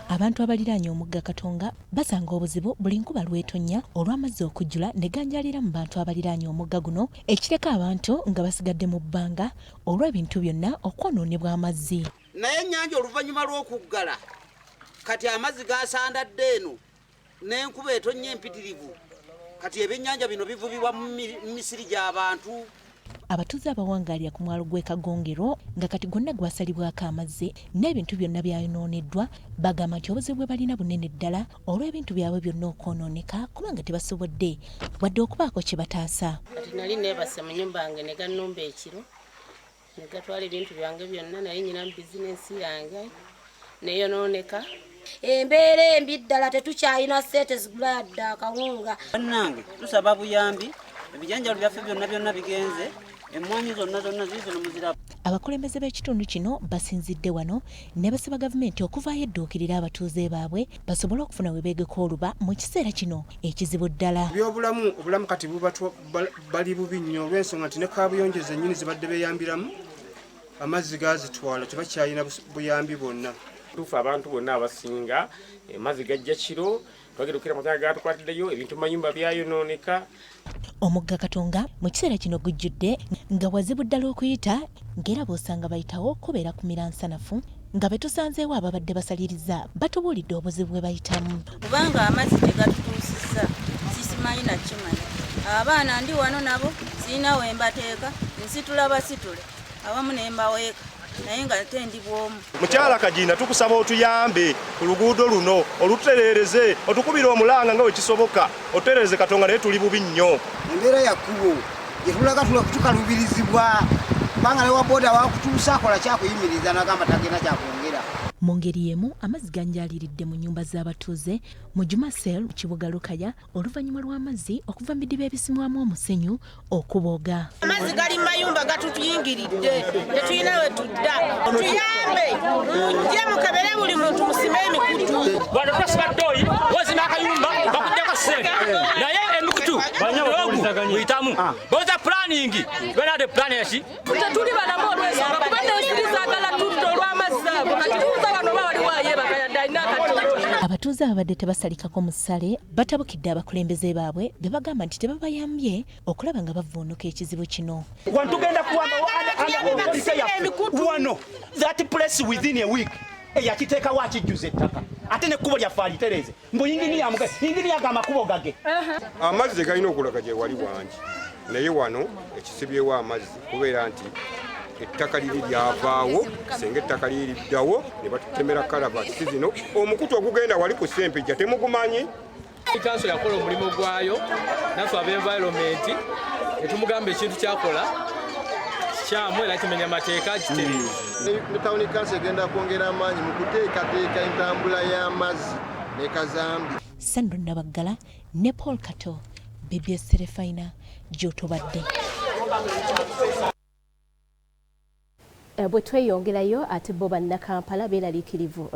Abantu abaliraanye omugga Katonga basanga obuzibu buli nkuba lw'etonnya olw'amazzi okujjula ne ganjalira mu bantu abaliraanye omugga guno ekireka abantu nga basigadde mu bbanga olw'ebintu byonna okwonoonebwa amazzi. Naye ennyanja oluvannyuma lw'okuggala kati amazzi gasandadde eno n'enkuba etonnya empitirivu, kati ebyennyanja bino bivubibwa mu misiri gy'abantu. Abatuuze abawangaalira ku mwalo gw'e Kagongero nga kati gwonna gwasalibwako amazzi n'ebintu byonna byayonooneddwa bagamba nti obuzibu bwe balina bunene ddala olw'ebintu byabwe byonna okwonooneka kubanga tebasobodde wadde okubaako kye bataasa. Kati nali neebase mu nnyumba yange ne gannumba ekiro ne gatwala ebintu byange byonna, naye nyina mu bizinensi yange neyonooneka. Embeera embi ddala, tetukyalina ssente zigula yadde akawunga. Bannange, tusaba buyambi, ebijanjalo byaffe byonna byonna bigenze, emmwanyi zonna zonna ziizino muziraba. Abakulembeze b'ekitundu kino basinzidde wano ne basaba gavumenti okuvaayo edduukirira abatuuze baabwe basobole okufuna we beegeka oluba mu kiseera kino ekizibu ddala. Ebyobulamu, obulamu kati bali bubi nnyo olw'ensonga nti ne kaabuyonjo zennyini zibadde beeyambiramu amazzi gazitwala, tebakyalina buyambi bwonna. Tuufu, abantu bonna abasinga amazzi gajja kiro, twagenda okukira amataka gatukwatiddeyo ebintu mayumba byayonooneka. Omugga Katonga mu kiseera kino gujjudde nga wazibu ddala okuyita, ng'era bw'osanga bayitawo kubeera kumira nsanafu, nga be tusanzeewo ababadde basaliriza batubuulidde obuzibu bwe bayitamu. Kubanga amazzi tegatutuusizza, sisimanyi nakimanya. Abaana ndi wano nabo sirina we mbateeka, nsitula basitule awamu ne mbaweeka, naye nga te ndi bwomu. Mukyala Kagina, tukusaba otuyambe ku luguudo luno, olutereereze, otukubire omulanga nga wekisoboka, otutereereze Katonga, naye tuli bubi nnyo. Embeera ya kkubo gyetulaga tukaluubirizibwa, kubanga ne wa booda wakutuusa akola kyakuyimiriza nagamba tagenda kyakwongera. Mu ngeri y'emu, amazzi ganjaliridde mu nnyumba z'abatuuze mu Juma Cell mu kibuga Lukaya oluvannyuma lw'amazzi okuva mu bidiba ebisimwamu omusenyu okubooga. Amazzi gali mu mayumba gatutuyingiridde, tetulina we tudda. Tuyambe, mujje mukebere buli muntu, musime emikutu. Wano twasiba ddoyi, wozima akayumba bakuddeko ssente, naye emikutu ogu muyitamu boza planning benade plan yaki. Tetuli balamu olw'ensonga kuba n'ensiri zaagala tutta olw'amazzi ago. Kati tubuuza wano oba waliwo ayeebaka yadde alina akatono. Abatuuze ababadde tebasalikako mu ssale batabukidde abakulembeze baabwe be bagamba nti tebabayambye okulaba nga bavvuunuka ekizibu kino. Wano tugenda kuwamba wano that place within a week, eyakiteekawo akijjuza ettaka, ate nekkubo lyaffe alitereeze. Mbu yinginiya muge, yinginiya ga amakubo gage. Amazzi galina okulaga gye wali wangi, naye wano ekisibyewo amazzi kubeera nti ettaka liri lyavaawo. Senga ettaka liri liddawo ne batutemera kalavati zino, omukutu ogugenda wali ku Sempijja temugumanyi. Kanso yakola omulimu gwayo, naffe aba environment netumugamba ekintu kyakola kikyamu era kimenya mateeka, kitereeze. Ne tawuni kanso egenda kwongera amaanyi mu kuteekateeka entambula y'amazzi ne kazambi. Sandro Nabaggala ne Paul Kato, BBS Terefayina, gy'otobadde. Bwe tweyongerayo, ate bo bannakampala beeraliikirivu.